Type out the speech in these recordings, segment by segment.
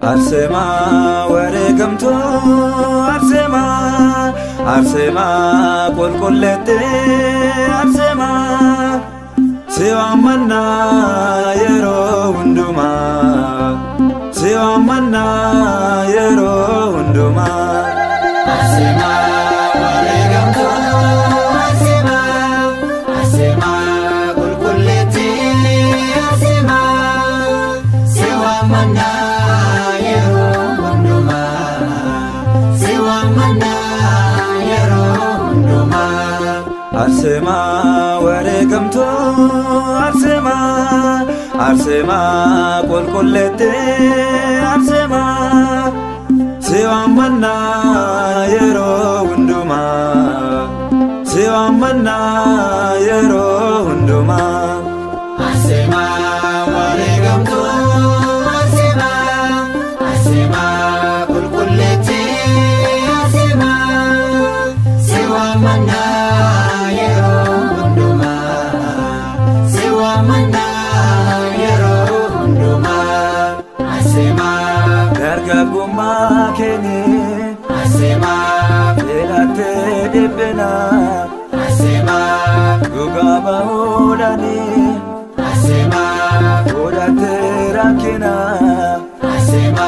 Arsema wareegamtu Arsema Arsema qulqulleette Arsema si waamannaa yeroo hundumaa si waamannaa yeroo hundumaa Arsema wareegamtu Arsema Arsema qulqulleette Arsema si waamannaa Arsema wareegamtu Arsema Arsema qulqulleette Arsema si waamannaa yeroo hundumaa si waamannaa yeroo hundumaa Arsema wareegamtu Arsema Arsema qulqulleette Arsema si waamannaa Dargaggummaa keenya Arsema filattee dhiphina Arsema dhugaa bahuudhaani Arsema godhattee rakkina Arsema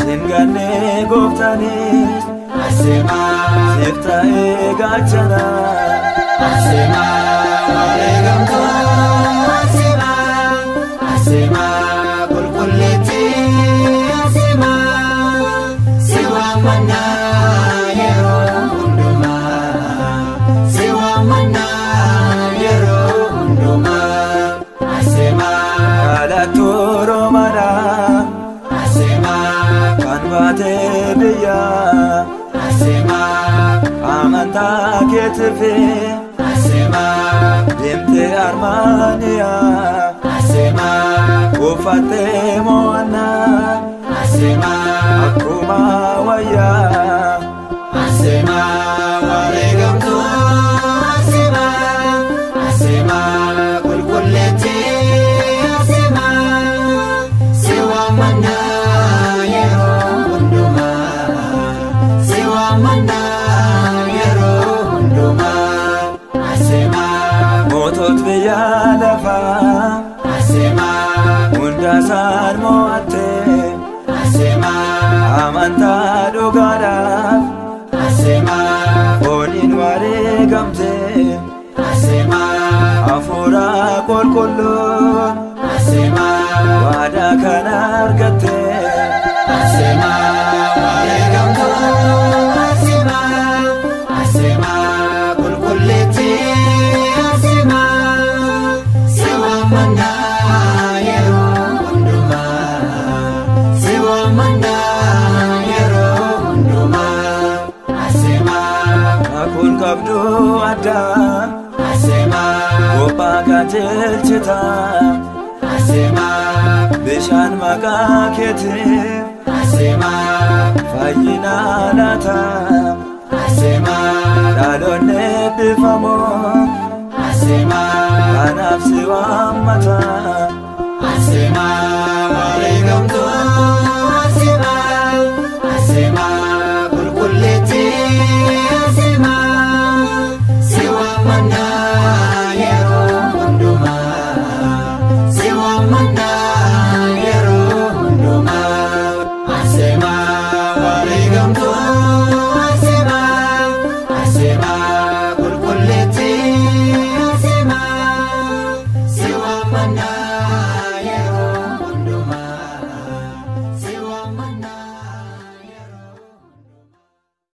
sin gannee gooftaanis Arsema siif ta'ee gaachana Arsema wareegamtu Arsema Arsema qulqulleette Arsema si waamannaa yeroo hundumaa si waamannaa yeroo hundumaa Arsema Dhalattuu Roomaadhaa Arsema kan baatee biyyaa Arsema amantaa keetiif Arsema deemtee Armaaniyaa Arsema uffattee mo'annaa Arsema akkuma wayyaa Arsema wareegamtu Arsema Arsema qulqulleette Arsema si waamannaa yeroo hundumaa si waamannaa yeroo hundumaa Arsema mootota biyya lafaa Arsema hunda isaan mo'attee Arsema amantaa dhugaadhaaf Arsema fooniin wareegamtee Arsema hafuura qulqulluun Arsema waadaa kana argattee Arsema wareegamtu Arsema Arsema qulqulleette Arsema si waamannaa yeroo hundumaa si waamannaa yeroo hundumaa Arsema Kakuun qabdu addaa Arsema qophaa qajeelchita Arsema bishaan maqaa keetiin Arsema fayyina laata Arsema dhaloonni eebbifamoo Arsema kanaaf si waammata Arsema wareegamtu